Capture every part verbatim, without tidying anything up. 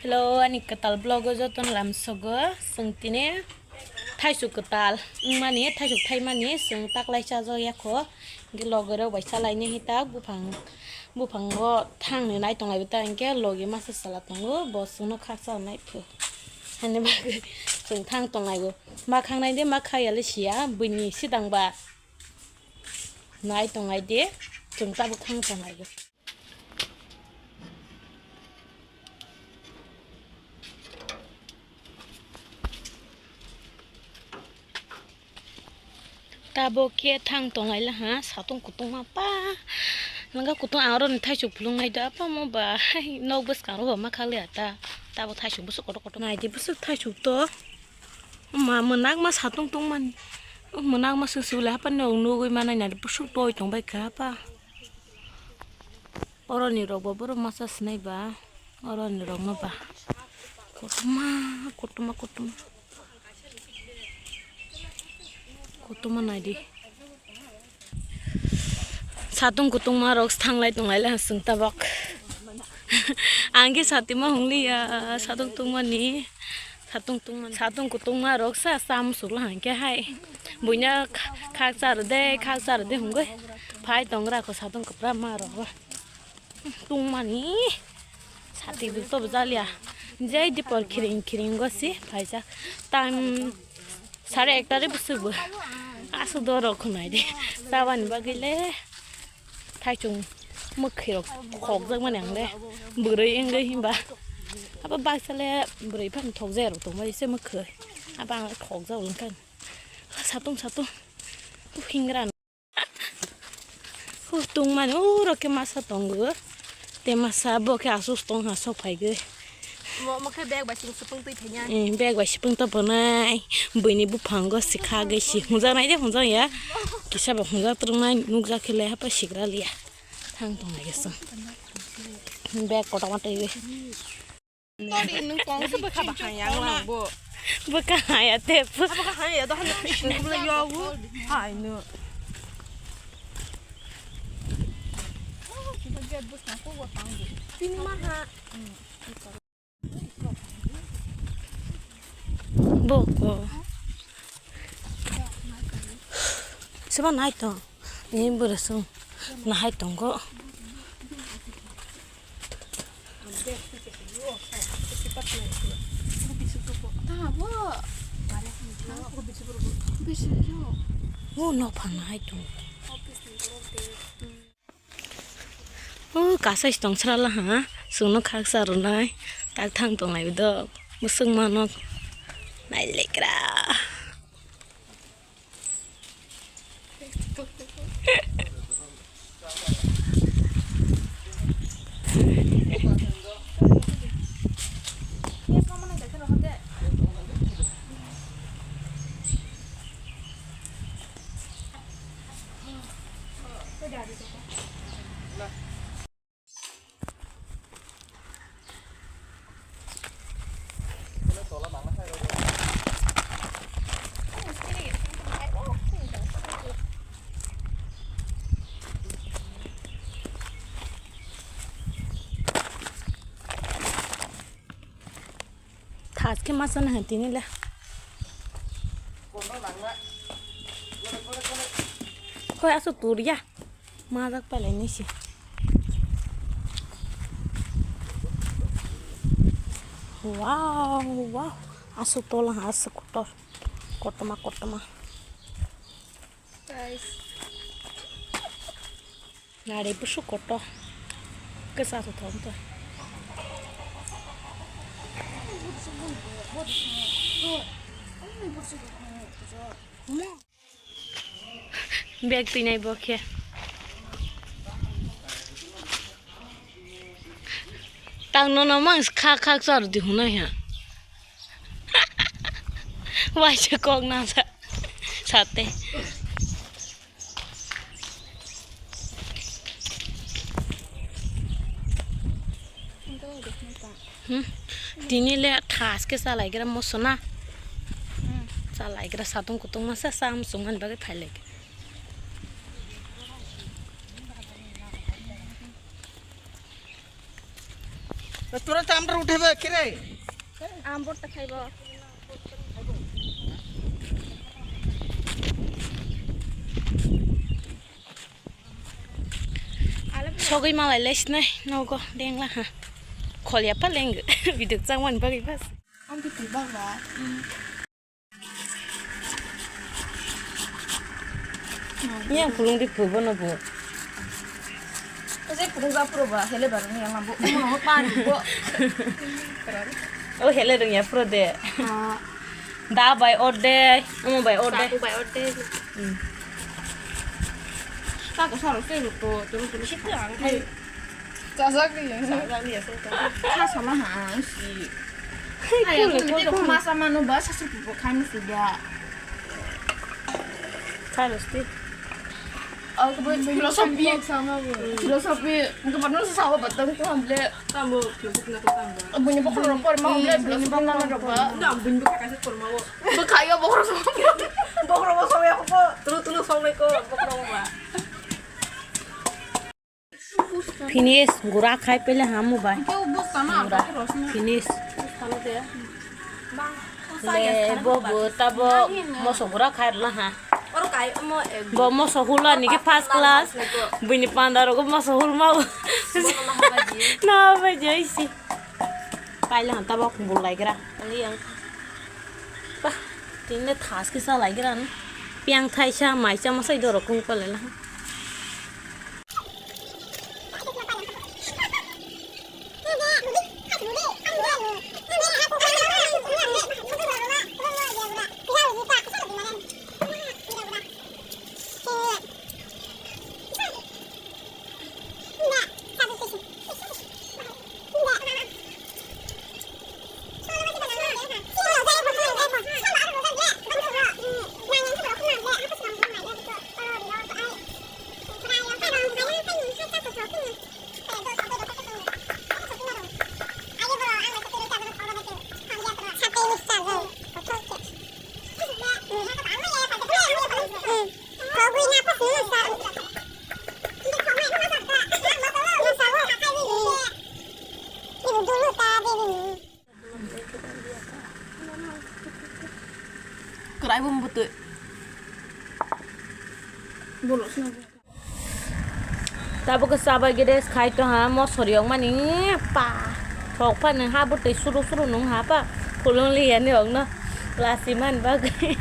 Hello, ani kwtal vlog o jotono lamsogo. Chwng tini thaisuk kwtal wngmani, thaisuk thaimani chwng taklai chajak ya kho. Hwnkhe logi rok bai chalaini hita buphang, buphango thangni nai tonglai bo ta, hwnkhe logi masa sala tongo, bo chwngno khaksa nai phu. Hani bagwi chwng thang tonglai bo. Ma khangnai de, ma khayale siya, buini sidang ba nai tonglai de, chwng tabuk thang tonglai bo. Tabuk khe thang tonglai laha, satung kutung ma pa. Langka kutung ang oro ni thaisuk phulung nai do, apa mo ba, hai, nok bwskang ro ma khak liya ta. Tabuk thaisuk bwswk kotor kotor. Nai di bwswk thaisuk to. Ma mwnak ma satung tong mani. Mwnak ma sung sung le hapa ni nugwi manai nai bwswk toi tong bai kha pa. Oroni rok bo borok masa sinai ba, oroni rok no ba. Kotorma, kotorma, kotorma. Kotorma nai di. Satung kutungma rok thanglai tonglai le chwng tabok. Ang khe satima hwngliya, satung tungmani. Satung tungmani. Satung kutungma rok sa, sa musuk lahai khe hai. Buina kha-, khakcha rwde, khakcha rwde hwngwi. Phai tongra kho satung kwpra ma rok. Tungmani. Sati bil to bwjaliya. Jai dipor khiring khiring go si phaijak. Time sare ekta re bwswk bo. Aswk dorok khwnai de. Chabani bagwi le. Thaichung mwkhwi rok khokjak mani ang le bwrwi wngwi himba abo baksa le bwrwi phano thokjak rok tongbai se mwkhwi abo ang le khokjak wngkha satung satung hingra hu tungmani oro khe masa tongo tei masa bo khe aswk tongha sok phaigwi. Mo, mo khe bag bai sing sipung twi thainya. Eh, bag bai sipung to bonai. Buini buphango sikha ge si hunjak nai de hunjak ya. Kisa ba hunjak trung nai nukjak khe le hapa sigra liya. Thang tong lai ge song. Bag kotor ma twi. Todi nung kong si bwkha bahai yang lang bo. Bwkha haya te. Bwkha haya do hanu. Nung bla yo wu. Hai nu. Pini ma ha. Boko. Seba nai to. Ni bura sung. Nahai tongo. O no phan nahai tongo. O kasai tong srala ha, chwngno khaksa rwnai, tak thang tonglai do, bwswk mano, nailegra. Thas khe ma chana hai tini le. Hoi aswk tur ya. Majak palai nai se. Wow, wow. Aswk tola ha aswk kotor. Kotorma, kotorma. Guys. Nari busu koto. Kesa to thom to. Bag twi nai bo khe. Tang nono mang kha kha char di hunai ha. Waisa kok na sa. Sate. Hmm. Tini le thas khe chalaigra moso na. Chalaigra satung kutung masa sam sungmani bagwi phailaigra. তোরা তো আমরা উঠে বে, কিরে? আম ভর্তা খাইব। Sogwi malai lai sinai nogo dengla ha. Khol ya pa leng. Biduk chang wan bagwi bas. Ang tu tu baba. Yang pulung di phu bono bo. Ko je pulung ja puro ba hele bar ni yang bo. Mo no pa ni bo. O hele rung ya puro de. Da bai orde, omo bai orde. Saku bai orde. Hmm. Saku saro se ko tulu tulu. Chajak ni ya. Chajak ni ya. Kha sama ha si. Hai, kule kule ko masa mano ba sasi ko khamu suda. Kharosti. Ang ko philosophy. Philosophy. Ang ko pano sa sawa batang ko hamle. Tamo philosophy na ko tamo. Ang bunyi bokor ro por ma hamle philosophy na ma ro ba. Na bunyi bokor ka se por ma wo. Bo khayo bokor so. Bokor bo so ya ko. Tulu tulu so le ko bokor ba. Finish, gura khai pele hamu bai. Gura. Finish. Le bo bo tabo moso gura khai la ha. Bo moso hula ni ke first class. Bini panda rogo moso hul mau. Na bai jai si. Paila han tabo kumbul lai gra. Tinle thas kisa lai gra. Piang thai sa mai sa masai doro kung pale la. Kwrai bo bwtwi. Tabuk khe chabai gede khai tong ha, mosori yokmani pa thok phano ha bwtwi suru suru nung ha pa, khulung liya ni yokno lasi man bagwi.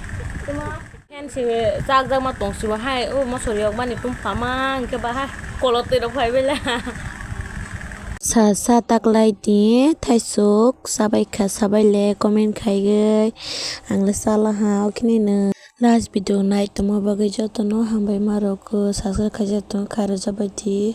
Hen si chak jak ma tong si bo hai, o mosori yokmani tum phama hwnkhe ba hai kolotwi rok phai bela. Sa sa taklai di thaisuk sabai kha, sabai le comment khaiwi ang le sala ha, o khini no. Last video nai tongma bagwi jotono hambai ma rok, subscribe khaijak tong kha, rwjak bai di.